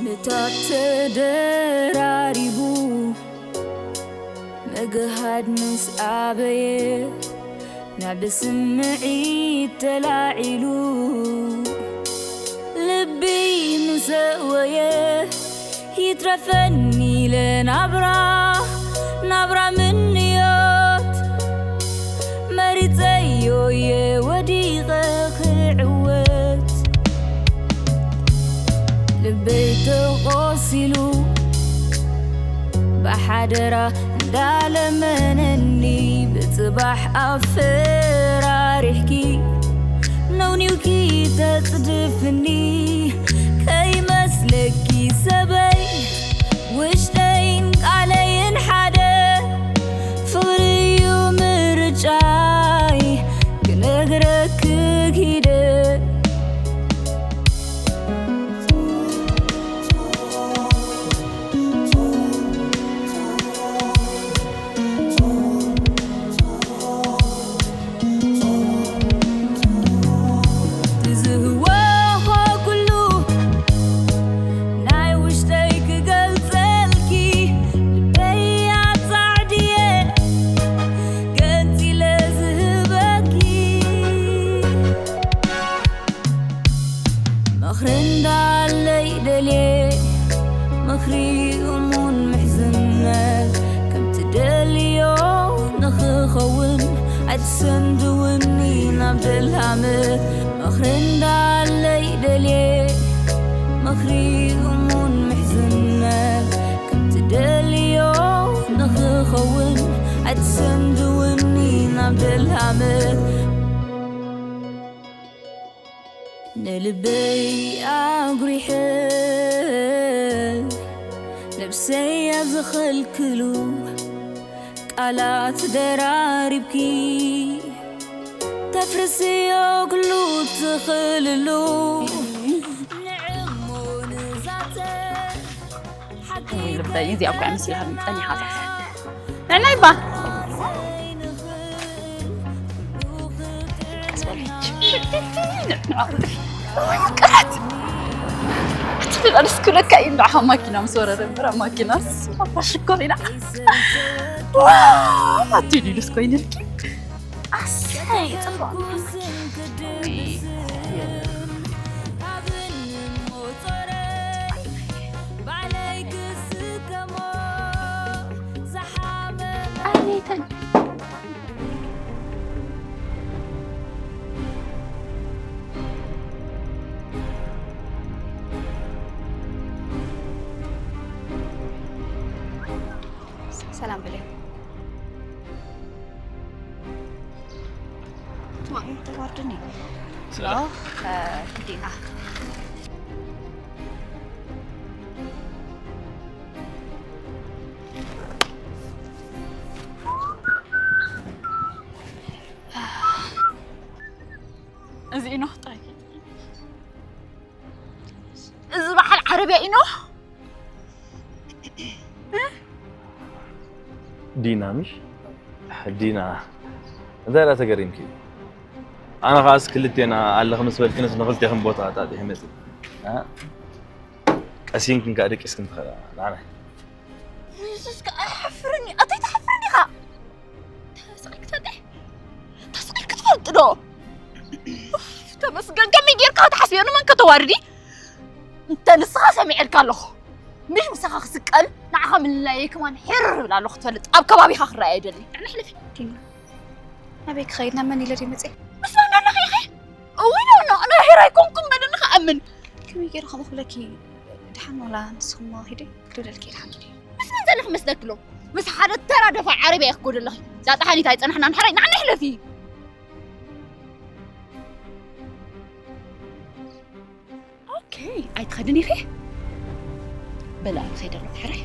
ምታት ተደራሪቡ ምግሃድ ምስ ኣበየ፣ ናብ ስምዒት ተላዒሉ ልቢ ምስ ኣወየ፣ ይትረፈኒ ኢለ ናብራ፣ ናብራ ምንዮት መሪጸዮ እየ ወዲቐ ክዕወት። ልበይ ተቖሲሉ ብሓደራ እንዳለመነኒ፣ ብጽባሕ ኣፈራሪሕኪ ነውኒውኪ ተጽድፍኒ። ከይመስለኪ ሰበይ፣ ውሽጠይን ቃለይን ሓደ፣ ፍቕሪ እዩ ምርጫይ ክነግረኪ ክይደ። ዝህወኾ ኩሉ ናይ ውሽጠይ ክገልጸልኪ፣ ልበይ ኣጻዕድየ ገንጺለ ዝህበኪ። ምኽሪ እንዳለይ ደልየ፣ ምኽሪ እሙን ምሕዝነት፣ ከም ትደልዮ ንኽኸውን ኣይትሰንድውኒ ናብ ደላመት። ምኽሪ እንዳለይ ደልየ፣ ምኽሪ እሙን ምሕዝነት፣ ከም ትደልዮ ንኽኸውን ኣይትሰንድውኒ ናብ ደላመት። ንልበይ ኣጉሪሐ ነብሰይ ኣብ ዝኸልክሉ ቃላት ደራሪብኪ ተፍርስዮ ኩሉ ትኽልሉ። ንዕሞ ንዛተ ሓቂ ልበይ እዚኣ እኮ እያ ምስላ ጸኒሓ ዛዛ። ንዕናይ ባ። ቀስ በለች። ንዕናይ። ወይ ፍቅረት። ኣቲ ደላልስ ክብለካ እዩ እንዳ ማኪና ምስ ወረደ እምበር ኣብ ማኪናስ ሽኮር ኢና። ዋ! ኣቲ ዲሉስ ኮይንልኪ። ኣሰይ ጽቡቕ። ሰላም በለይ። ትማሊ ተዋርድኒ። ሰላም። ዲና። እዚ ኢኖ ጥራይ። እዚ በዓል ዓረብያ ኢኖ። ዲና ምሽ? ዲና፣ እንታይ ደኣ ተገሪምኪ? ኣነ ኸኣስ ክልቴና ኣለኽ ምስ በልክንስ ንኽልቴኽን ቦታ ኣጣጢሐ መጺእ። እ? ቀሲንክን ከኣ ደቂስክን ትኸዳ። ንዓና። ንሱስ ከኣ ኣይሓፍርን እዩ። ኣታ ኣይትሓፍርን ኢኻ። ተስቒልኪ ትፈልጢ? ተስቒልኪ ትፈልጢ ዶ? ኡፍ፣ ተመስገን። ከመይ ጌርካ ክትሓስብዮ ንመን ከተዋርዲ? እንተ ንስኻ ሰሚዐልካ ኣለኹ። ምሽ ምሳኻ ክስቀል፣ ንዓኻ ምልላየይ ከማን ሕርር እብል ኣለኹ ትፈልጥ። ኣብ ከባቢኻ ክረኣይ ኣይደልን። ኣነ ሕለፊ። ዲና፣ ናበይ ክኸይድ? ናብ መን ኢለ ድየ መጽየ? ምስ መን ኣለኺ ኢኺ? እውይ፣ ኖ፣ ኖ፣ ኣነ ሄር ኣይኮንኩን በልኒ ክኣምን። ከመይ ገይረ ከምኡ ክብለኪ? ደሓን ዋላ ንስኹም ሂደ ክደደልኪ ኢለ ሓንቲ ድየ? ምስ መን ዘለኺ መስለኪ ኣሎ? ምስ ሓደ ተራ ደፋ ዓረብያ ኢኺ ክጎደለኺ። እዛ ጠሓኒት ኣይጸናሕናን፣ ሓራይ ንዓና ሕለፊ። ኦኬ፣ ኣይትኸድን ኢኺ? በላ፣ ክኸይድ ኣለኹ፣ ሕራይ።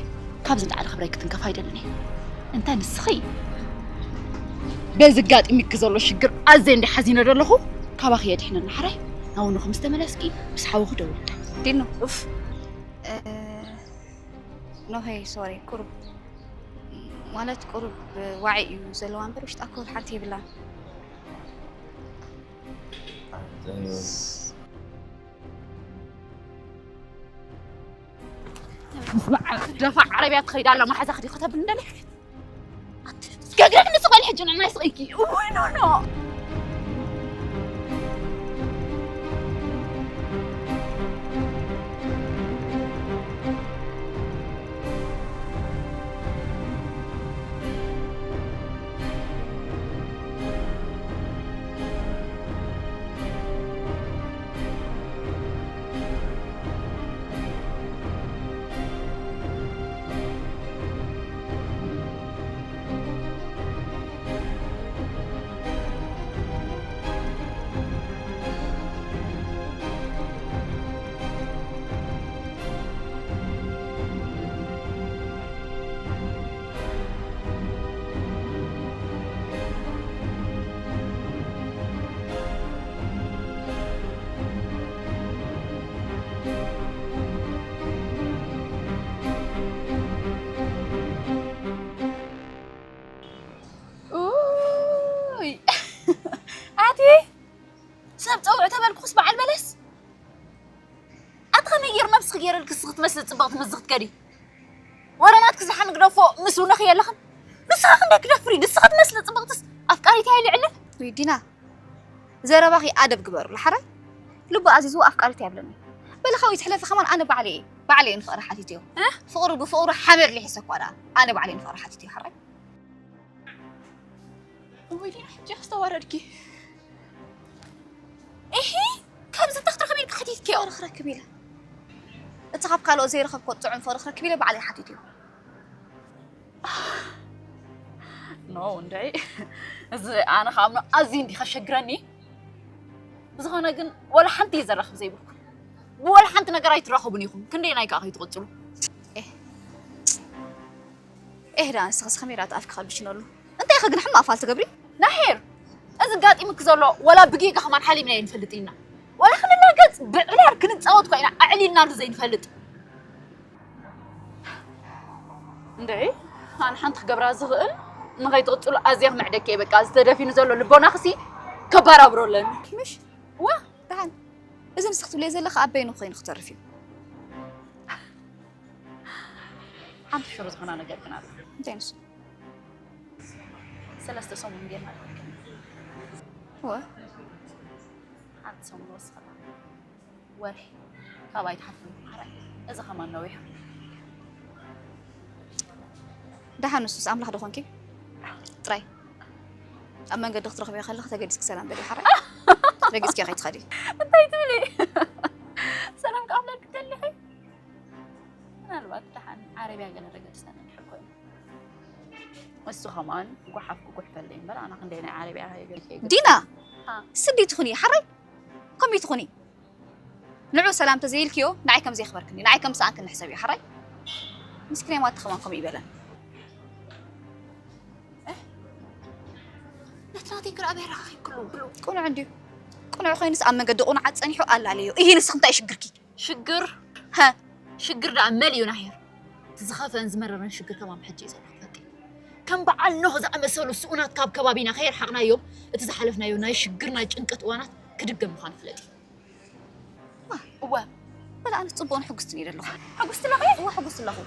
ካብዚ ንላዕሊ ክብረይ ክትንከፍ ኣይደልን እየ። እንተ ንስኺ በዚ ኣጋጢሙኪ ዘሎ ሽግር ኣዝየ እንደ ሓዚነ ዘለኹ፣ ካባኺ የድሕነና ሓራይ። ናውኑ ከም ዝተመለስኪ ምስ ሓውኺ ደውልላ። ዲኖ፣ ኡፍ። ኖሄ፣ ሶሪ፣ ቁሩብ ማለት ቁሩብ ዋዒ እዩ ዘለዋ እምበር ውሽጣ ኮል ሓንቲ የብላን። ምስ በዓል ደፋ ዓረብያ ትኸይድ ኣላ፣ መሓዛ ክዲ ከተብል እንደለ። ኣቲ፣ እስከ እግረክ ንስቕ በል ሕጂ ንዕና ይስቕይኪ። ኡይ፣ ኖ፣ ኖ። ኡይ! ኣቲ ሰብ ጸውዕ ተበልኩስ በዓል በለስ። ኣቲ ከመይ ገይሩ ነብስኺ ገይረልኪ ንስኺ ትመስሊ ጽብቕቲ ምስዚ ክትከዲ? ወረ ናትኪ ዝሓን ግደፎ ምስ ውነኺ የለኽን። ንስኻ ክንደይ ክደፍሪ ንስኻ ትመስሊ ጽብቕትስ ኣፍቃሪት እያ ኢሉ ይዕልል። ውይ ዲና፣ ዘረባኺ ኣደብ ግበርሉ ሓራይ። ልቡ ኣዚዝዎ ኣፍቃሪት እያ ይብለኒ። በሊ ካውይ ትሕለፊ ከማን ኣነ ባዕለይ እየ፣ ባዕለይ እየ ንፍቕሪ ሓቲትዮ። እ? ፍቕሪ ብፍቕሩ ሓመድ ልሒሰ እኳ ደኣ ኣነ ባዕለይ ንፍቕሪ ሓቲትዮ ሓራይ። እወይ ዲና፣ ሕጂ ክስተዋረድኪ። እሂ፣ ካብዚ እንታይ ክትረኽቢ ኢልኪ ሓቲትክዮ? ፍቕሪ ክረክብ ኢለ። እቲ ካብ ካልኦት ዘይረኸብክዎ ጥዑም ፍቕሪ ክረክብ ኢለ ባዕለይ ሓቲትዮ። ኖ፣ እንድዒ። እዚ ኣነ ክኣምኖ ኣዝዩ እንዲ ከሸግረኒ። ብዝኾነ ግን፣ ወላ ሓንቲ እዩ ዘራኽብ ዘይብልኩም። ብወላ ሓንቲ ነገር ኣይትራኸቡን ኢኹም። ክንደየናይ ከኣ ከይትቕጽሉ? ኤህ። ኤህ፣ ደኣ ንስኺ ከመይ ደኣ ተኣፍኪ ከልብሽነሉ? እንታይ ኢኺ ግን ሕማቕ ፋል ትገብሪ? ናሄር፣ እዚ ጋጢሙኪ ዘሎ ወላ ብጌጋ ከማን ሓሊምና ኣይንፈልጥን ኢና። ወላ ክንላገጽ ብዕላል ክንጻወት እኳ ኢና ኣዕሊልናሉ ዘይንፈልጥ። እንድዒ፣ ኣነ ሓንቲ ክገብራ ዝኽእል ንኸይትቕጽሉ ኣዝየ ክምዕደኪ እየ። በቃ፣ እዚ ተደፊኑ ዘሎ ልቦናኺሲ ከባራብሮ ኣለኒ። ምሽ? ዋ፣ ደሓን። እዚ ንስኺ ትብልዮ ዘለኺ ኣብ በይኑ ኮይኑ ክተርፍ እዩ። ሓንቲ ሽሮ ዝኾና ነገር ግን ኣላ። እንታይ ንሱ? ሰለስተ ሰሙን ጌርና ንርከብ። እወ። ሓንቲ ሰሙን ወስኸላ። ወርሒ። ካባይ ትሓፍን ሓራይ። እዚ ኸማን ነዊሑ። ደሓን ንሱስ ኣምላኽ ዶ ኾንኪ? ጥራይ። ኣብ መንገዲ ክትረኽብዮ ከለኺ ተገዲስኪ ሰላም በልዮ ሓራይ። ረጊጽኪዮ ከይትኸዲ። እንታይ ትብሊ? ሰላም ክኣብለልኪ ደሊኺ? ምናልባት ደሓን ዓረብያ ገለ ረገድስና ንድሕር ኮይኑ። እሱ ኸማን ጓሓፍ ክጉሕፈለይ እምበር፣ ኣነ ክንደይ ናይ ዓረብያ ከየገድፈ ይግድ። ዲና! ሃ። ስዲ ትኹኒ፣ ሓራይ? ከምኡ ትኹኒ። ንዑ ሰላም ተዘይልክዮ፣ ንዓይ ከም ዘየኽበርክኒ፣ ንዓይ ከም ዝሰኣንክኒ ሕሰብዮ፣ ሓራይ? ምስኪን ማቲ ኸማን ከምኡ ይበለን። ነቲ ናተይ ክርኢ ኣበይ ረኻኺብክሉ? ቅኑዕ እንድዩ። ቅኑዕ ኮይኑስ ኣብ መንገዲ ቅኑዓት ጸኒሑ ኣላለዮ። እሂ ንስኺ እንታይ ሽግርኪ? ሽግር? ሃ? ሽግር ደኣ መሊኡ ናሄር። እቲ ዝኸፍአን ዝመረረን ሽግር ከማን ሕጂ እዩ ዘሎ ክፈልጥ። ከም በዓል ኖህ ዝኣመሰሉ ስኡናት ካብ ከባቢና ከየርሓቕናዮም፣ እቲ ዝሓለፍናዮ ናይ ሽግር ናይ ጭንቀት እዋናት ክድገም ምዃኑ ፍለጢ። ዋ፣ እወ። በል ኣነስ ጽቡቕን ሕጉስትን እየ ዘለኹ። ሕጉስቲ ኣለኺ? እወ፣ ሕጉስቲ ኣለኹ።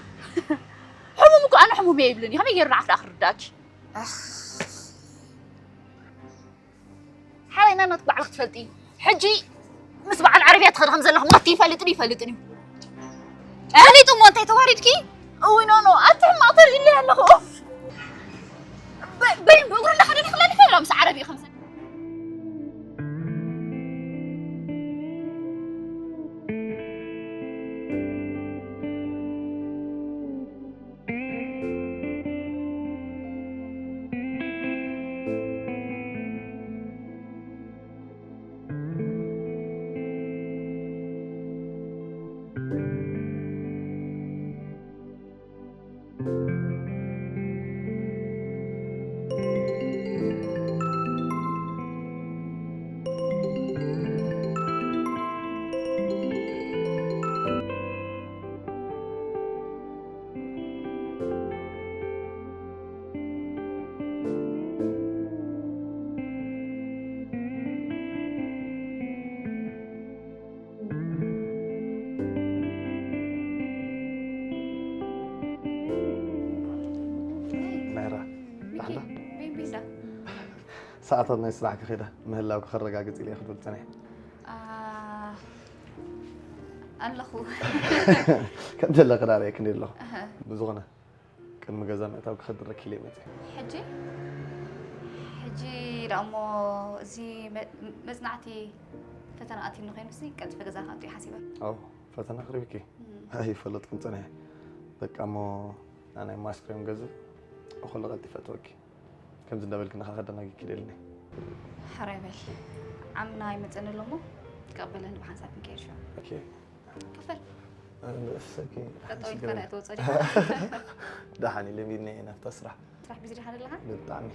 ሕሙም እኮ ኣነ ሕሙም እየ ይብልኒ። ከመይ ገይሩ ንዓኽ ደኣ ክርዳእኪ? ኣኽ። ሓራይ ናናት ባዕልኺ ትፈልጢ። ሕጂ ምስ በዓል ዓረብያ ትኸዲ ከም ዘለኹ ማቲ ይፈልጥን ይፈልጥን እዩ። ፈሊጡ እሞ እንታይ ተዋሪድኪ? እውይ፣ ኖ፣ ኖ፣ ኣቲ ሕማቕ ተሪእለይ ኣለኹ። ኡፍ። በ-፣ በይን ብእግሩ እንዳኸደ ዲኺ ለሊኺ ብላ ምስ ዓረብኡ ከም ዘ- ሰዓታት ናይ ስራሕ ክኸዳ ምህላው ክረጋግጽ ኢለ ክብል ጸኒሐ። ኣለኹ። ከም ዘለኺ ዳርየ ክንዲ ኣለኹ። ብዝኾነ ቅድሚ ገዛ ምእታው ክኸድረኪ ኢለ መጽእ። ሕጂ ሕጂ ደኣ እሞ እዚ መ- መጽናዕቲ ፈተና ኣትዩኒ ኮይኑሲ ቀልጥፈ ገዛ ክኣቱ ሓሲበ። ኣው ፈተና ኣቕሪብኪ ኣይፈለጥኩን ጸኒሐ። በቃ እሞ ናይ ማስክሬም ገዝእ እኹሉ ቀልጢፈ እተወኪ። ከምዚ እንዳበልኪ ንኻ ከደናጊኪ ደልኒ። ሕራይ በል ዓምና ይመጸኒ ኣሎ እሞ ትቀበለኒ ብሓንሳብ ክንከይድ ሽዑ። ኦኬ። ክፈል ኣነሰኪ ጠጠው ኢልካ ናይ ተወጸኦ ዲኻ? ደሓን ኢለ ሚድና እየ ናብታ ስራሕ። ስራሕ ቢዚ ዲኻ ዘለኻ? ብጣዕሚ።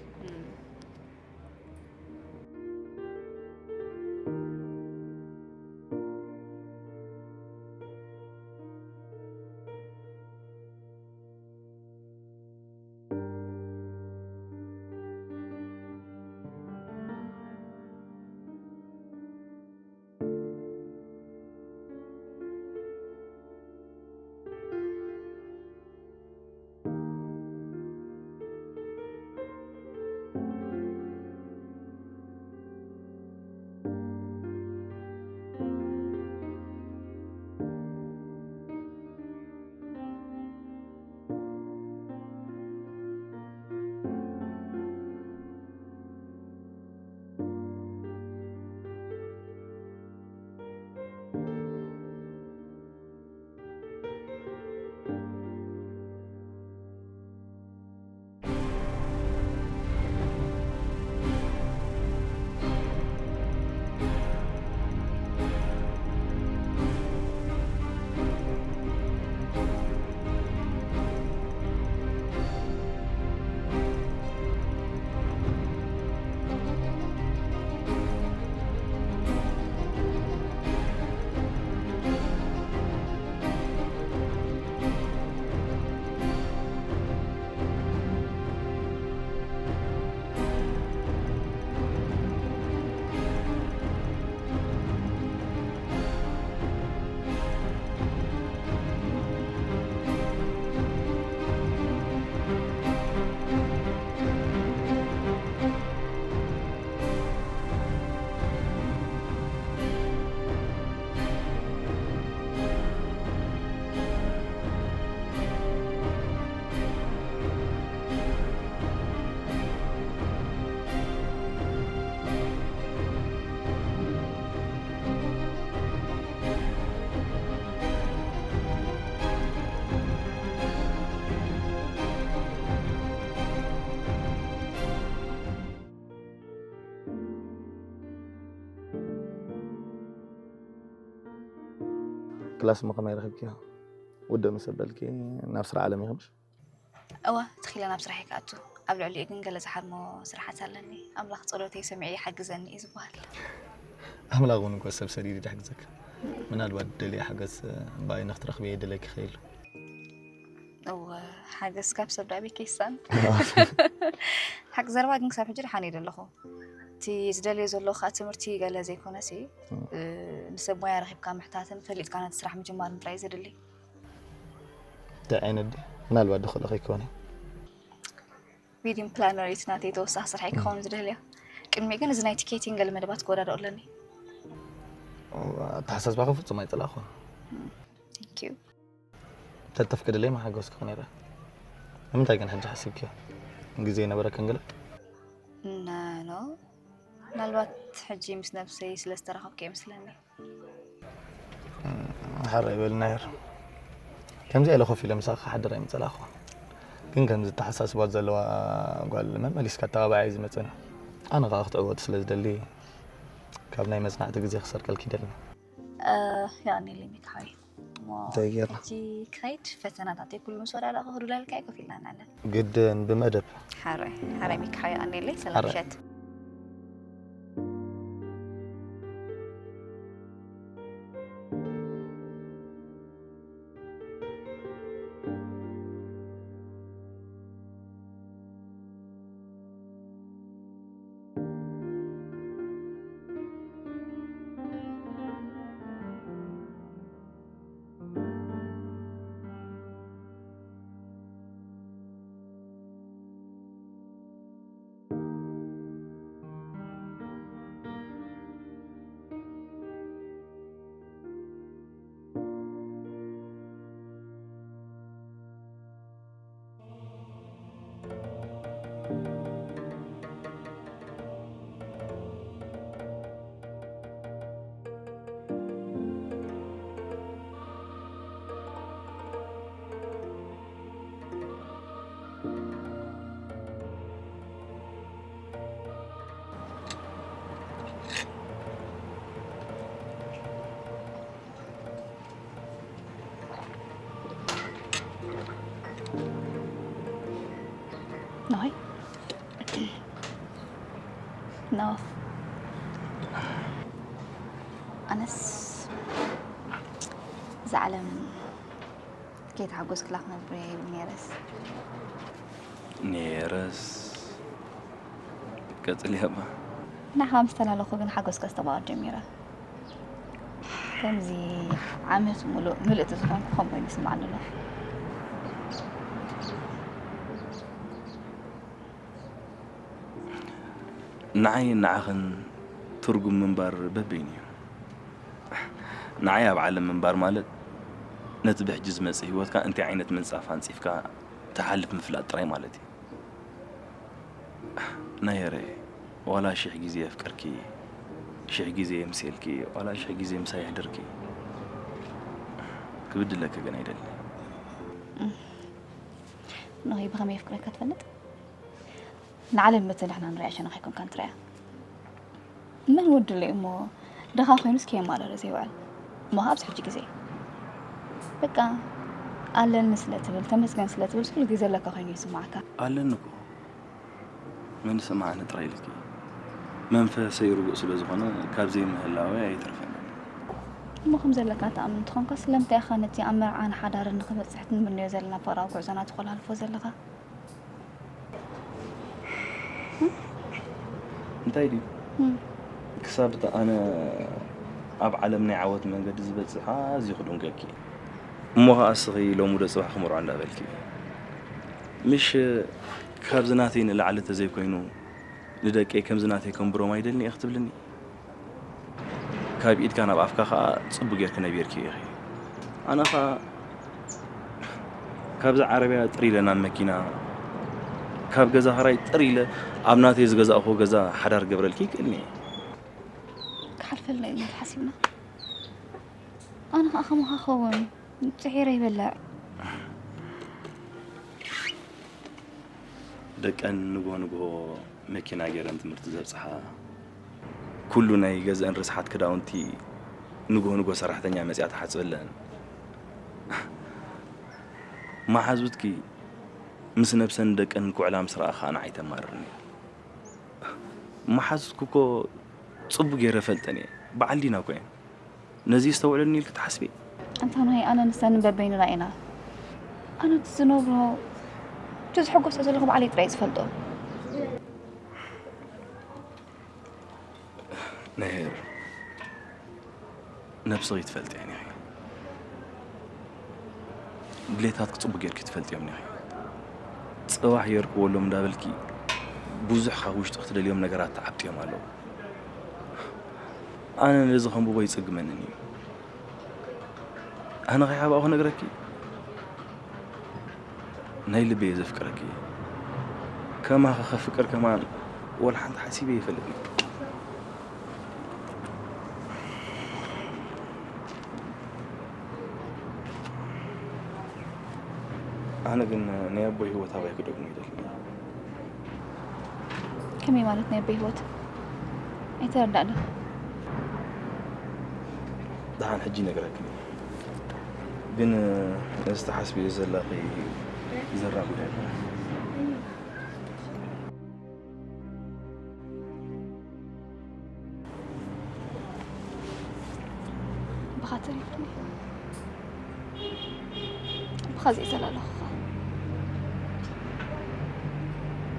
ክላስ እሞ ከመይ ረኺብክዮ? ውድእ ምስ ኣበልኪ ናብ ስራሕ ዓለም ኢኺ ምሽ? እወ፣ ተኺለ ናብ ስራሕ ክኣቱ። ኣብ ልዕሊኡ ግን ገለ ዝሓልሞ ስራሓት ኣለኒ። ኣምላኽ ጸሎተይ ሰሚዑ ይሓግዘኒ እዩ ዝበሃል። ኣምላኽ እውን እኮ ሰብ ሰዲዱ ይሕግዘካ። ምናልባት ደልየ ሓገዝ ብኣይ ንክትረኽቢ የድለኪ ይኽእል። እወ፣ ሓገዝ ካብ ሰብ ዳኣ ቤት ከይሳን። ሓቂ ዘረባ ግን ክሳብ ሕጂ ደሓን እየ ዘለኹ። እቲ ዝደልዮ ዘለኹ ከዓ ትምህርቲ ገለ ዘይኮነሲ፣ እ፣ ንሰብ ሞያ ረኺብካ ምሕታትን ፈሊጥካ ነቲ ስራሕ ምጅማርን ጥራይ ዘድሊ። እንታይ ዓይነት ድዩ? ምናልባት ድኽእሎ ከይኮነ። ዊዲንግ ፕላነር እቲ ናተይ ተወሳኺ ስራሐይ ክኸውን ዝደልዮ። ቅድሚ ግን እዚ ናይ ቲኬቲንግ ገለ መደባት ክወዳደኦ ኣለኒ። ኣተሓሳስባኺ ፍጹም ኣይጸላእኹን። Thank you። ተተፍቅድለይ መሓገዝኩኺ ነይረ። ንምንታይ ግን ሕጂ ሓሲብክዮ? ግዜ ይነበረክን ገለ? ናኖ፣ ምናልባት ሕጂ ምስ ነብሰይ ስለ ዝተራኸብኩ እየ መስለኒ። ሓራይ በል ናየር። ከምዚኣ ኢለ ኮፍ ኢለ ምሳኺ ክሓድር ኣይምጸላእኹን። ግን ከምዚ ኣተሓሳስባ ዘለዋ ጓል መመሊስካ ኣተባባዒ እዩ ዝመጸኒ። ኣነ ከኣ ክትዕወቲ ስለ ዝደሊ ካብ ናይ መጽናዕቲ ግዜ ክሰርቀልኪ ይደሊ። እ፣ የቐንየለይ ሚካሓወይ። እሞ እንታይ ጌርና? ሕጂ ክኸይድ ፈተናታተይ ኩሉ ምስ ወዳደእኩ ክዱለልካ እየ ኮፍ ኢልና ንዕለል። ግድን ብመደብ። ሓራይ፣ ሓራይ ሚካሓወይ የቐንየለይ። ሰላም ሓራይ። ምሸት። ኦፍ። ኣነስ እዛ ዓለም ከይተሓጎስክላ ክነብር እየ ይብል ነይረስ። ነይረስ ቀጽልያ እባ። ንዓኻ ምስ ተላለኹ ግን ሓጎስካ ዝተባወር ጀሚረ። ከምዚ ዓመት ሙሉእ ምልእቲ ዝኾንኩ ከም ኮይኑ ይስምዓኒ ኣሎ። ንዓይን ንዓኽን ትርጉም ምንባር በበይኑ እዩ። ንዓይ ኣብ ዓለም ምንባር ማለት ነቲ ብሕጂ ዝመጽእ ህይወትካ እንታይ ዓይነት ምንጻፍ ኣንጺፍካ ትሓልፍ ምፍላጥ ጥራይ ማለት እዩ። ናየረ ዋላ ሽሕ ግዜ የፍቅርኪ፣ ሽሕ ግዜ የምስልኪ፣ ዋላ ሽሕ ግዜ ምሳይ ይሕድርኪ ክብድለኪ ግን ኣይደልን። ንኺ ብኸመይ የፍቅረካ ትፈልጥ? ንዓለም በቲ ንሕና ንሪኣ ሸነኽ ኣይኮንካን ትሪኣ። መን ወድሉ እዩ እሞ ድኻ ኮይኑስ ከየማረረ ዘይውዕል? እሞ ኣብዚ ሕጂ ግዜ በቃ ኣለኒ ስለ ትብል፣ ተመስገን ስለ ትብል ኩሉ ግዜ ዘለካ ኮይኑ ይስምዓካ። ኣለኒ እኮ መን ስምዓኒ ጥራይ ኢልኪ። መንፈሰይ ርጉእ ስለ ዝኾነ ካብ ዘይምህላወይ ኣይተርፈንን። እሞ ከም ዘለካ ትኣምን እንተኾንካ ስለምንታይ ኢኻ ነቲ ኣብ መርዓን ሓዳርን ንኽበጽሕ ትምነዮ ዘለና ፍቕራዊ ጉዕዞና ተኮላልፎ ዘለኻ? እንታይ ድዩ? ክሳብ እቲ ኣነ ኣብ ዓለም ናይ ዓወት መንገዲ ዝበጽሕ ኣዝዩ ክድንገኪ። እሞ ኸዓ እስኺ ሎሚ ዶ ጽባሕ ክምርዖ እንዳበልኪ። ምሽ ካብዚ ናተይ ንላዕሊ ተዘይኮይኑ ንደቀይ ከምዚ ናተይ ከንብሮም ኣይደልን እየ ክትብልኒ። ካብ ኢድካ ናብ ኣፍካ ኸዓ ጽቡቅ ጌርኪ ነቢርኪ ኢኺ። ኣነ ኸዓ ካብዛ ዓረብያ ጥር ኢለ ናብ መኪና፣ ካብ ገዛ ኸራይ ጥር ኢለ ኣብ ናተይ ዝገዛእኹ ገዛ ሓዳር ገብረልኪ ይክእልኒ እየ። ክሓልፈልና እዩ ተሓሲብና። ኣነ ኸዓ ከማኻ ኸውን ጽሒረ ይበልዕ። ደቀን ንግሆ ንግሆ መኪና ገይረን ትምህርቲ ዘብጽሓ፣ ኩሉ ናይ ገዝአን ርስሓት ክዳውንቲ ንግሆ ንግሆ ሰራሕተኛ መጺኣ ትሓጽበለን። መሓዙትኪ ምስ ነብሰን ደቀን ክውዕላ ምስ ረኣኻ ንዓይ ተማርርኒ። መሓዙትኪ እኮ ጽቡቅ ገይረ ፈልጠን እየ። በዓል ዲና እኮ እየን። ነዚ ይስተውዕለኒ ኢልኪ ትሓስቢ? ኣንታ ናይ ኣነ ንሰን በበይንና ኢና። ኣነ እቲ ዝነብሮ እቲ ዝሕጎሶ ዘለኹ ባዕለይ ጥራይ ዝፈልጦ። ነሄር ነብስኺ ትፈልጥያን ኢኺ። ድሌታትኪ ጽቡቅ ጌርኪ ትፈልጥዮም ኢኺ። ጽባሕ የርክበሎም እንዳበልኪ ብዙሕ ካብ ውሽጥኺ ትደልዮም ነገራት ተዓብጥዮም ኣለዉ። ኣነ ነዚ ከንብቦ ይጽግመንን እዩ። ኣነ ከይሓባእኹ ነግረኪ ናይ ልበይ እየ ዘፍቅረኪ። ከማኺ ከፍቅር ከማን ወላ ሓንቲ ሓሲበ ይፈልጥኒ። ኣነ ግን ናይ ኣቦይ ህይወት ኣባይ ክደግሞ ይደሊ። ከመይ ማለት ናይ ኣቦይ ህይወት? ኣይተረዳእንን። ደሓን ሕጂ ይነግረኪ። ግን ነዚ ትሓስብዮ ዘለኺ ዘራጉድ ኣይኮነን። ብኻ ተሪፍኒ። ብኻ ዘይዘላለኹኻ።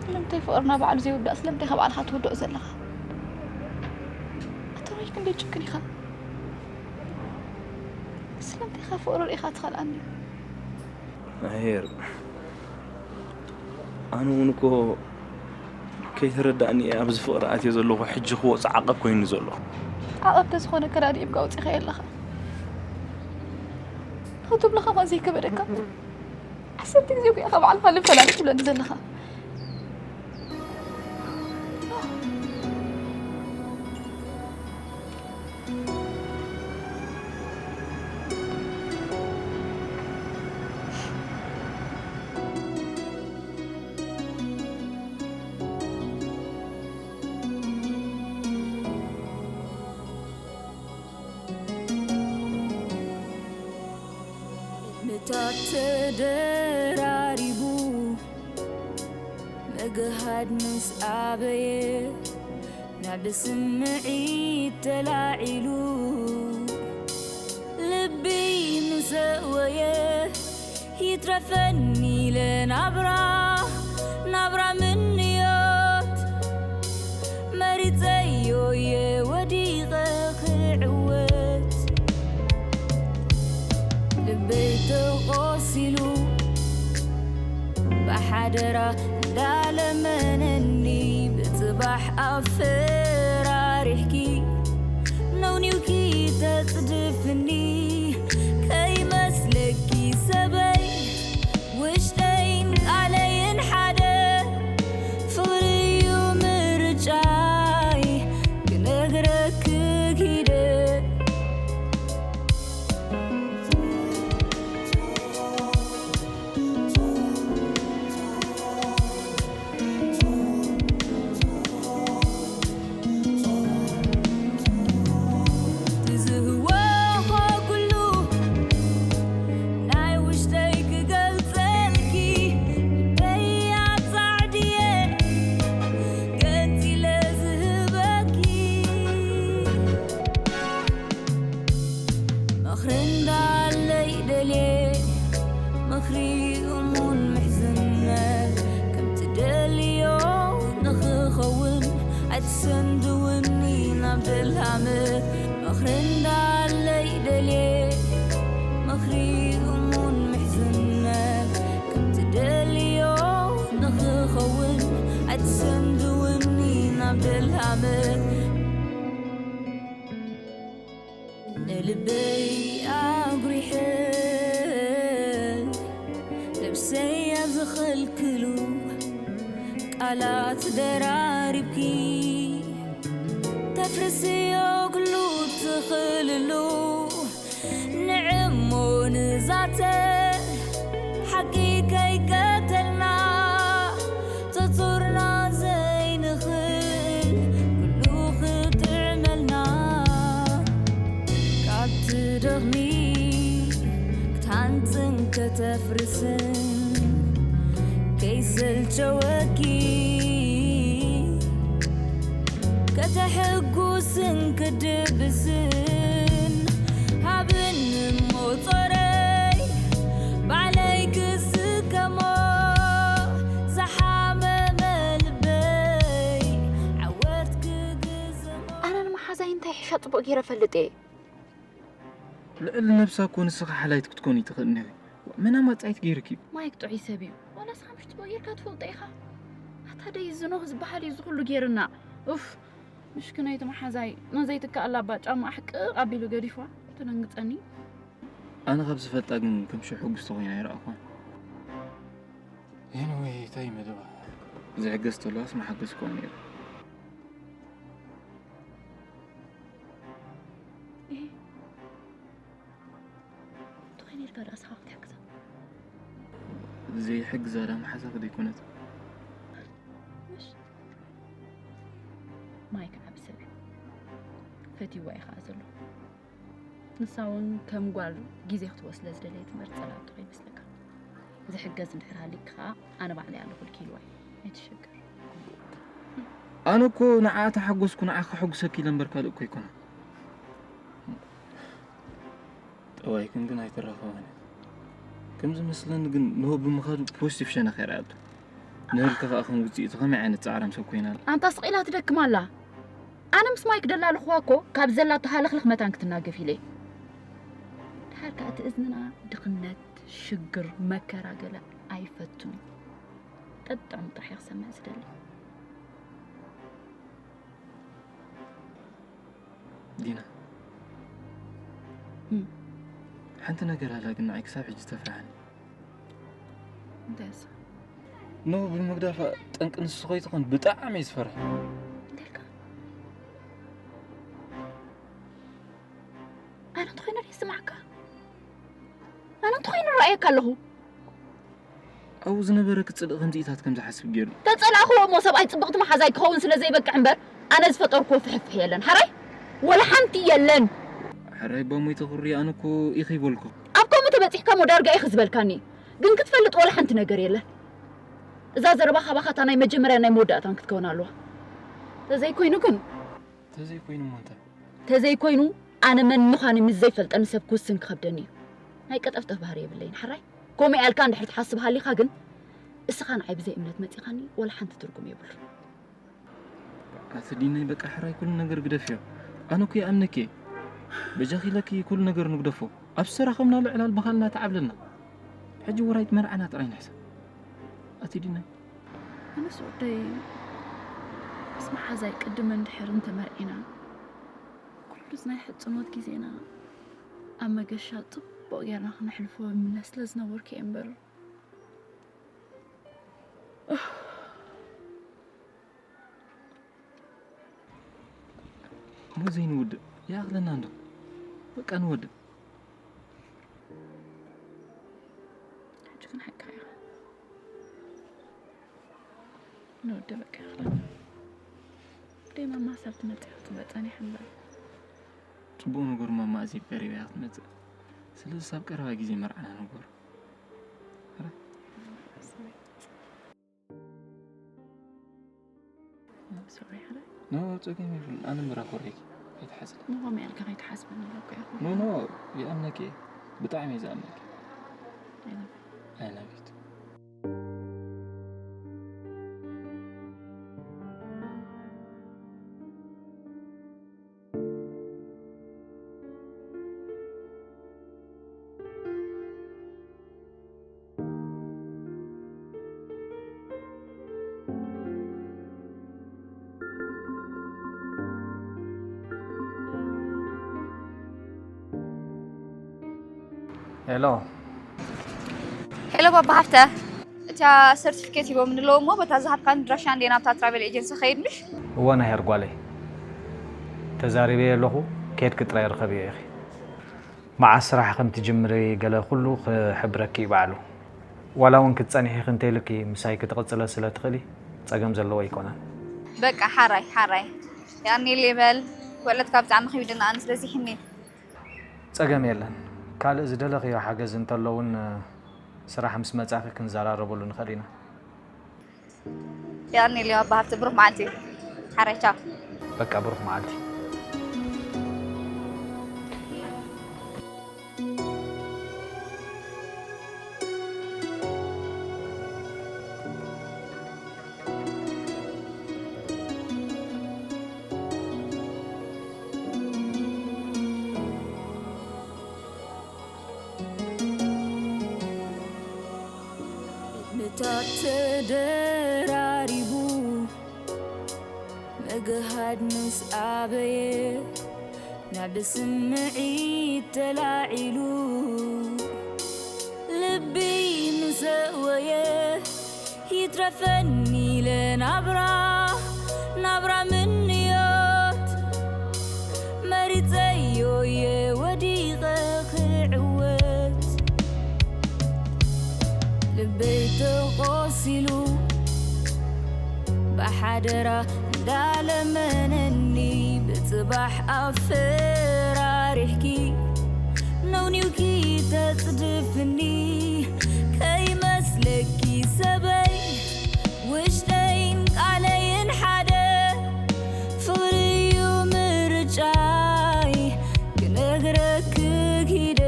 ስለምንታይ ፍቕርና ባዕሉ ዘይውዳእ ስለምንታይ ካብ ባዕልኻ ትውድኦ ዘለኻ? ኣቶናይ ክንደይ ጭክን ኢኻ? ስለምንታይ ኢኻ ፍቕሪ ርኢኻ ትኸልኣኒ? ኣሄር ኣነ እውን እኮ ከይተረዳእኒ እየ ኣብዚ ፍቕሪ ኣትየ ዘለኹ ሕጂ ክወፅ ዓቐብ ኮይኑኒ ዘሎ። ዓቐብ ተዝኾነ ከዳዲእምካ ኣውፂኻዮ ኣለኻ። ንኽትብሎ ከማን ዘይከበደካ? ዓሰርተ ግዜ እኮ ኢኻ ባዕልኻ ልፈላሊ ትብለኒ ዘለኻ። ምታት ተደራሪቡ ምግሃድ ምስ ኣበየ፣ ብስምዒት ተላዒሉ ልቢ ምሰወየ ይትረፈኒ ለናብራ ናብራ ምንዮት መሪጸዮ እየ ወዲቐ ክዕወት ልበይ ተቖሲሉ ብሓደራ እንዳለመነኒ ብጽባሕ ኣፈራሪሕኪ ነውኒውኪ ተጽድፍኒ ከይመስለኪ ሰበይ ውሽጠይን ቃለይን ሓደ ፍቕሪ እዩ ምርጫይ ክነግረኪ ኪደ ምኽሪ እንዳለይ ደልየ ምኽሪ እሙን ምሕዝነት ከም ትደልዮ ንኽኸውን ኣይትሰንድውኒ ናብ ደልሃመት ምኽሪ እንዳለይ ደልየ ምኽሪ እሙን ምሕዝነት ከም ትደልዮ ንኽኸውን ኣይትሰንድውኒ ናብ ደልሃመት ንልበይ ኣጉሪሐ ነብሰይ ኣብ ዝኽልክሉ ቃላት ደራሪብኪ ተፍርስዮ ኩሉ ትኽልሉ ንዕሞ ንዛተ ሓቂ ከይቀተልና ተጹርና ዘይንኽእል ኩሉ ክጥዕመልና ካብ ትደኽሚ ክትሃንጽን ከተፍርስን ከይሰልቸወኪ ከተሐጉስን ክድብስን ሃብን ሞጾረይ ባዕለይ ክስከሞ ዝሓመመ ልበይ ዓወት ክግዘሞ ኣነ ንመሓዛይ እንታይ ሕሻ ጽቡቕ ገይረ ፈልጥ እየ ልዕሊ ነብሳ እኮ ንስኺ ሓላይት ክትኮኒ ትኽእል ኔኺ። መን ኣማጻይት ገይርኪ? ማይክ ጥዑይ ሰብ እዩ። ዋላ ንስኻ ምሽ ጽቡቕ ጌርካ ትፈልጦ ኢኻ። ኣታ ደይ ዝኖህ ዝበሃል እዩ ዝኹሉ ጌርና። ኡፍ ምሽክነይቲ መሓዛይ ነዘይትከኣላ እባ ጫማኣ ሕቅቕ ኣቢሉ ገዲፍዋ። ተደንግጸኒ። ኣነ ካብ ዝፈልጣ ግን ከም ሽሕ ሕጉስቲ ኮይና ኣይረኣኹዋን። ኤኒወይ እንታይ መደባ? ዝሕገዝ ተለዋስ ምሓገዝክዋ ነይረ። እንታይ ኔርካ ደኣ ንስኻ ክትሕግዛ? ዘይሕግዛ ዳ መሓዛኺ ደይኮነት? ምሽ ማይክ ዓቢ ሰብ እዩ። ፈትይዋ እዩ ኸኣ ዘሎ። ንሳ እውን ከም ጓል ግዜ ክትወ ስለ ዝደለየት መርጸላ ኣቶ ከይመስለካ። ዝሕገዝ እንድሕር ሃሊክ ኸኣ ኣነ ባዕለይ ኣለኹልኪ ኢልዋ እዩ። ኣይትሸገር። ኣነ እኮ ንዓ ተሓጎስኩ ንዓ ከሐጉሰኪ ኢለ እምበር ካልእ እኮ ኣይኮነን። ጠባይክን ግን ኣይተራኸባን እያ። ከም ዝመስለኒ ግን ንሆ ብምኻዱ ፖዚቲቭ ሸነኽ የርኣያ ኣሎ። ንህልክ ኸኣ ከም ውጽኢቱ ከመይ ዓይነት ጻዕራም ሰብ ኮይና ኣላ። ኣንታ ስቕ ኢላ ትደክም ኣላ። ኣነ ምስ ማይክ ደላለኹዋ እኮ ካብ ዘላቶ ሃለኽለኽ መታን ክትናገፍ ኢለ እየ። ድሓር ከኣ እቲ እዝንና ድኽነት፣ ሽግር፣ መከራ ገለ ኣይፈቱን እዩ። ጠጥዕሙ ጥራሕ እየ ክሰምዕ ዝደሊ። ዲና ሓንቲ ነገር ኣላ ግን ንዓይ ክሳብ ሕጂ ተፍርሓኒ። እንታይ እሳ? ኖ ብምግዳፋ ጠንቂ ንሱ ከይትኾን ብጣዕሚ እየ ዝፈርሕ። እንተልካ ኣነ እንተኾይነ ይስማዕካ ኣነ እንተኾይነ ረኣየካ ኣለኹ። ኣብኡ ዝነበረ ክጽልእ ከምዚኢታት ከም ዝሓስብ ገይሩ። ተጸላእኽዎ እሞ ሰብኣይ ጽብቕቲ መሓዛይ ክኸውን ስለ ዘይበቅዕ እምበር ኣነ ዝፈጠርክዎ ፍሕፍሕ የለን። ሓራይ ወላ ሓንቲ የለን። ሕራይ እባ ሞይተ ኩሪ ኣነ እኮ ኢኺ በልኩ። ኣብ ከምኡ ተበጺሕካ እሞ ዳርጋ ኢኺ ዝበልካኒ። ግን ክትፈልጥ ወላ ሓንቲ ነገር የለን። እዛ ዘረባ ካባኻ እታ ናይ መጀመርያን ናይ መወዳእታን ክትከውን ኣለዋ። ተዘይኮይኑ ግን ተዘይኮይኑ እሞ እንታይ? ተዘይኮይኑ ኣነ መን ምዃነይ ምስ ዘይፈልጠኒ ሰብ ክውስን ክኸብደኒ እዩ። ናይ ቀጠፍጠፍ ባህሪ የብለይን ሓራይ። ከምኡ ያልካ እንድሕር ትሓስብ ሃሊኻ ግን እስኻ ንዓይ ብዘይ እምነት መጺኻኒ ወላ ሓንቲ ትርጉም የብሉን። ኣቲ ዲናይ በቃ ሕራይ ኩሉ ነገር ግደፍዮ። ኣነ እኮ ይኣምነኪ እየ። በጃኺ ኢለኪ ኩሉ ነገር ንግደፎ። ኣብ ዝተራኸብናሉ ዕላል ብኻልና ተዓብለልና። ሕጂ ውራይት መርዓና ጥራይ ንሕሰብ። ኣቲ ዲናይ። ኣነስ ወደይ ምስ መሓዛይ ቅድምን ድሕርን ተመርዒና ኩሉስ ናይ ሕጽኖት ግዜና ኣብ መገሻ ጽቡቕ ጌርና ክነሕልፎ እምነ ስለ ዝነበርኩ እየ እምበር። እሞ ዘይንውድእ ይኣኽለና እንዶ። በቃ ንወድእ። ሕጂ ግን ሓቅኻ ኢኻ። ንወድእ በቃ ይኣኽለና። ደይ ማማ ሳብ ትመጽእ ክትጽበ ጸኒሐ እምበር። ጽቡቕ ነገሩ ማማ ኣዜብ ቀሪባ እያ ክትመጽእ። ስለዚ ሳብ ቀረባ ግዜ መርዓና ንግበሮ። ሕራይ። ሶሪ፣ ሕራይ። ኖ፣ ጸገም የብሉን። ኣነ ምራኽ ወረይኪ። ኣይትሓዝኒ። ንኸምኡ ያልካ ከይትሓስበኒ ኢለ እኮ እየ። ኖ፣ ኖ፣ ይኣምነኪ እየ። ብጣዕሚ እየ ዝኣምነኪ። I love you። I love you too። ሄሎ። ሄሎ ባባ ሃፍተ፣ እታ ሰርቲፊኬት ሂቦምኒ ኣለዉ እሞ በታ ዝሃብካኒ ኣድራሻ እንድየ ናብታ ትራቨል ኤጀንሲ ከይድ ምሽ? እወ ናይ ሄር ጓለይ፣ ተዛሪበዮ ኣለኹ። ኬድኪ ጥራይ ርኸብዮ ኢኺ። መዓስ ስራሕ ከም ትጅምሪ ገለ ኩሉ ክሕብረኪ እዩ ባዕሉ። ዋላ እውን ክትጸንሒ ኢኺ እንተኢሉኪ ምሳይ ክትቕጽለ ስለ ትኽእሊ ጸገም ዘለዎ ኣይኮነን። በቃ ሓራይ ሓራይ። ያኔ ሌበል ወለድካ ብጣዕሚ ከቢድና ኣነ ስለዚ ሕኒ። ጸገም የለን። ካልእ ዝደለኽዮ ሓገዝ እንተሎ እውን ስራሕ ምስ መጻኺ ክንዘራረበሉ ንኽእል ኢና። ያኔ ሌባ ባሃፍቲ ብሩኽ መዓልቲ። ሓራይ ቻው። በቃ ብሩኽ መዓልቲ። ምታት ተደራሪቡ ምግሃድ ምስ ኣበየ፣ ናብ ስምዒት ተላዒሉ ልቢ ምስ ኣወየ፣ ይትረፈኒ ኢለ ናብራ፣ ናብራ ምንዮት መሪጸዮ እየ ወዲቐ ክዕወት። ልበይ ተቖሲሉ ብሓደራ እንዳለመነኒ፣ ብጽባሕ ኣፈራሪሕኪ ነውኒውኪ ተጽድፍኒ። ከይመስለኪ ሰበይ ውሽጠይን ቃለይን ሓደ፣ ፍቕሪ እዩ ምርጫይ ክነግረኪ ክይደ።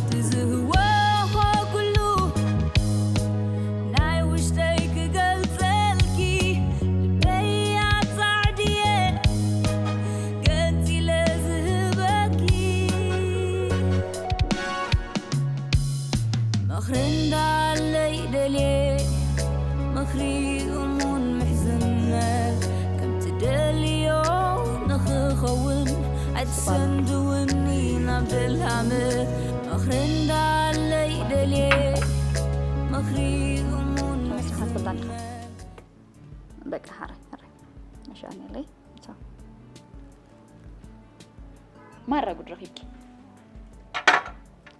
ትዝህወ ኩሉ ናይ ውሽጠይ ክገልጸልኪ፣ ልበይ ኣጻዕድየ ገንጺለ ዝህበኪ። ምኽሪ እንዳለይ ደልየ፣ ምኽሪ እሙን ምሕዝነት፣ ከም ትደልዮ ንኽኸውን ኣይትሰንድውኒ ናብ ደልሃመት። ምኽሪ እንዳለይ ደልየ፣ ምኽሪ እሙን ንስኻ ትፈልጣ ዲኻ? ምሕዝነት። በቃ፣ ሓራይ፣ ሓራይ። እሺ፣ ኣሜለይ። ቻው። ማራ ጉድ ረኺብኪ።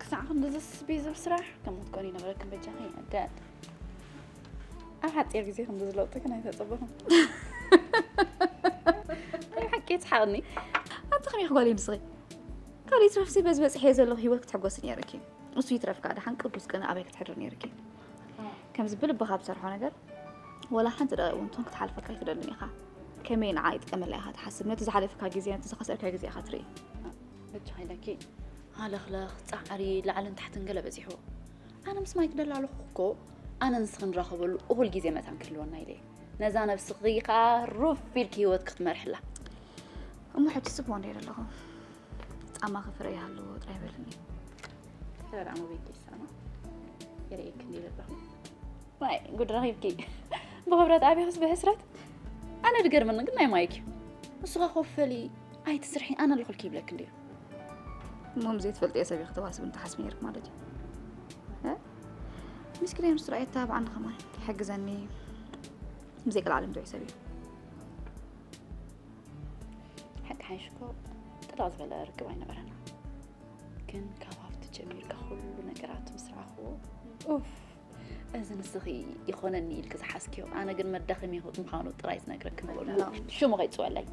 ክሳዕ ክንድዚ ስስቢ ዝብል ስራሕ ከም ክትኮኒ ይነግረክን በጃኺ ኣደ። ኣብ ሓጺር ግዜ ክንድዚ ለውጢ ግን ኣይተጸበኹን። ናይ ሓቂ እቲ ሓቕኒ። ኣንተ ከመይ ክጓል እዩ ንስኺ? ካልእ ይትረፍሲ በዚ በፂሐ ዘለኹ ህይወት ክትሕጎስ ነይርኪ። እሱ ይትረፍካ ደሓን ቅዱስ ቅነ ኣበይ ክትሕድር ነይርኪ? ከምዚ ብልብኻ ብሰርሖ ነገር ወላ ሓንቲ ደቂቕ እውን ትኹን ክትሓልፈካ ኣይትደልን ኢኻ። ከመይ ንዓ ይጥቀመላ ኢኻ ትሓስብ? ነቲ ዝሓለፍካ ግዜ፣ ነቲ ዝኸሰርካ ግዜ ኢኻ ትርኢ። በጃ ኢለኪ ሃለኽለኽ፣ ጻዕሪ፣ ላዕልን ታሕትን ገለ በዚሑ። ኣነ ምስ ማይክ ደላለኹ እኮ ኣነ ንስኺ ንራኸበሉ እኹል ግዜ መታን ክህልወና ኢለ። ነዛ ነብስኺ ከኣ ሩፍ ኢልኪ ህይወት ክትመርሕላ። እሞ ሕጂ ጽቡቕ እንደ ዘለኹ ጻማ ክፍረ ይሃልዎ ጥራይ በልኒ። ሰላም ቤኪ ሰማ የርእየክ እንደ ዘለኹ። ዋይ ጉድ ረኺብኪ። ብኽብረት ኣቢኽስ ብሕስረት። ኣነ ድገርመኒ ግን ናይ ማይክ እዩ። ንስኻ ኮፈሊ ኣይትስርሒ ኣነ ኣለኹልኪ ይብለክ እንድዩ። እሞ ምስ ዘይትፈልጥዮ ሰብ ኢኺ ተዋስብን ትሓስቢ ነይርክ ማለት እዩ። እ? ምስኪን እዮም ስራኤታ ብዓንዲ ከማን ይሕግዘኒ። ብዘይ ቀልዓለም ጥዑይ ሰብ እዩ። ሓቂ ሓይሽ እኮ ጥልቕ ዝበለ ርክብ ኣይነበረና። ግን ካብ ሃፍቲ ጀሚርካ ኩሉ ነገራት ምስ ረኣኽዎ፣ ኡፍ፣ እዚ ንስኺ ይኾነኒ ኢልኪ ዝሓዝክዮ፣ ኣነ ግን መዳኸሚ ምዃኑ ጥራይ ዝነግረኪ ምበሉ። ሽሙ ከይጽወለይ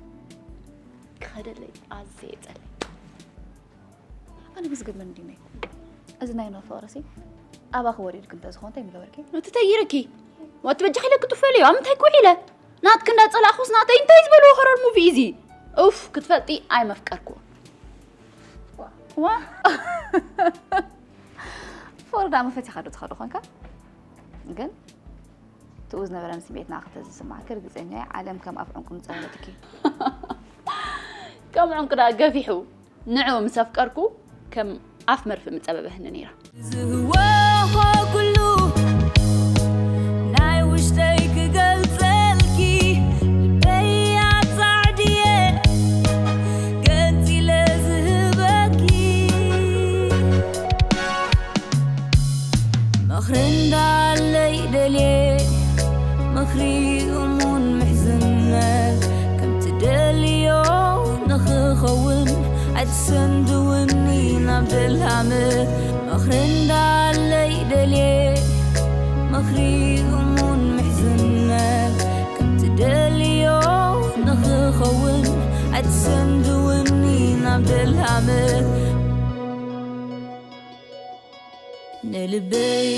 ክኸደለይ ኣዝየ ይጸልእ። ኣነ ግን ዝገርመኒ እንዲመይ እዚ ናይ ኖህ ፍቕርሲ ኣባኺ ወሪድኪ እንተዝኾን እንታይ ምገበርኪ? እቲ ተይርኪ ወቲ በጃ ኪለ ክጥፈል እዩ ኣብ ምንታይ ክውዒለ ናትኪ እንዳጸላእኹስ ናተይ እንታይ ዝበልዎ ሆረር ሙቪ እዚ? ኡፍ ክትፈልጢ ኣይመፍቀርኩ። ዋ ፎርዳ መፈቲኻ ዶ ትኸዶ ኾንካ ግን ትኡ ዝነበረ ስምዒትና ክተዝስማዕኪ ርግጸኛ እየ። ዓለም ከም ኣፍ ዕንቁ ምጸበበትኪ። ከም ዕንቁ ደኣ ገፊሑ ንዕኡ ምስ ኣፍቀርኩ ከም ኣፍ መርፍእ ምጸበበህኒ ነይራ። ዝህወኾ ኩሉ ናይ ውሽጠይ ክገልጸልኪ ልበይ ኣጻዕድየ ገንጺለ ዝህበኪ ምኽሪ እንዳለይ ደልየ ምኽሪ እሙን ምሕዝነት ከም ትደልዮ ንኽኸውን ኣይትሰንድውኒ ናብ ደልሃመት ምኽሪ እንዳለይ ደልየ ምኽሪ እሙን ምሕዝነት ከም ትደልዮ ንኽኸውን ኣይትሰንድውኒ ናብ ደልሃመት ንልበይ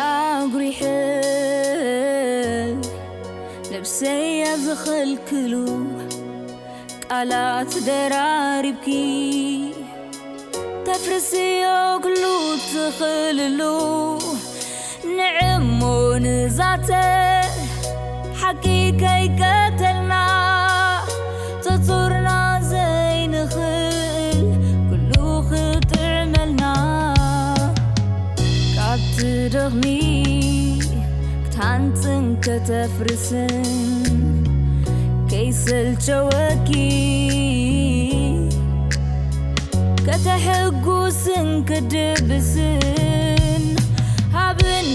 ኣጉሪሐ ነብሰይ ኣብ ዝኸልክሉ ቃላት ደራሪብኪ ተፍርስዮ ኩሉ ትኽልሉ ንዕሞ ንዛተ ሓቂ ከይቀተልና ተጹርና ዘይንኽእል ኩሉ ክጥዕመልና ካብ ትደኽሚ ክትሃንጽን ከተፍርስን ከይሰልቸወኪ ከተሐጉስን ክድብስን ሃብን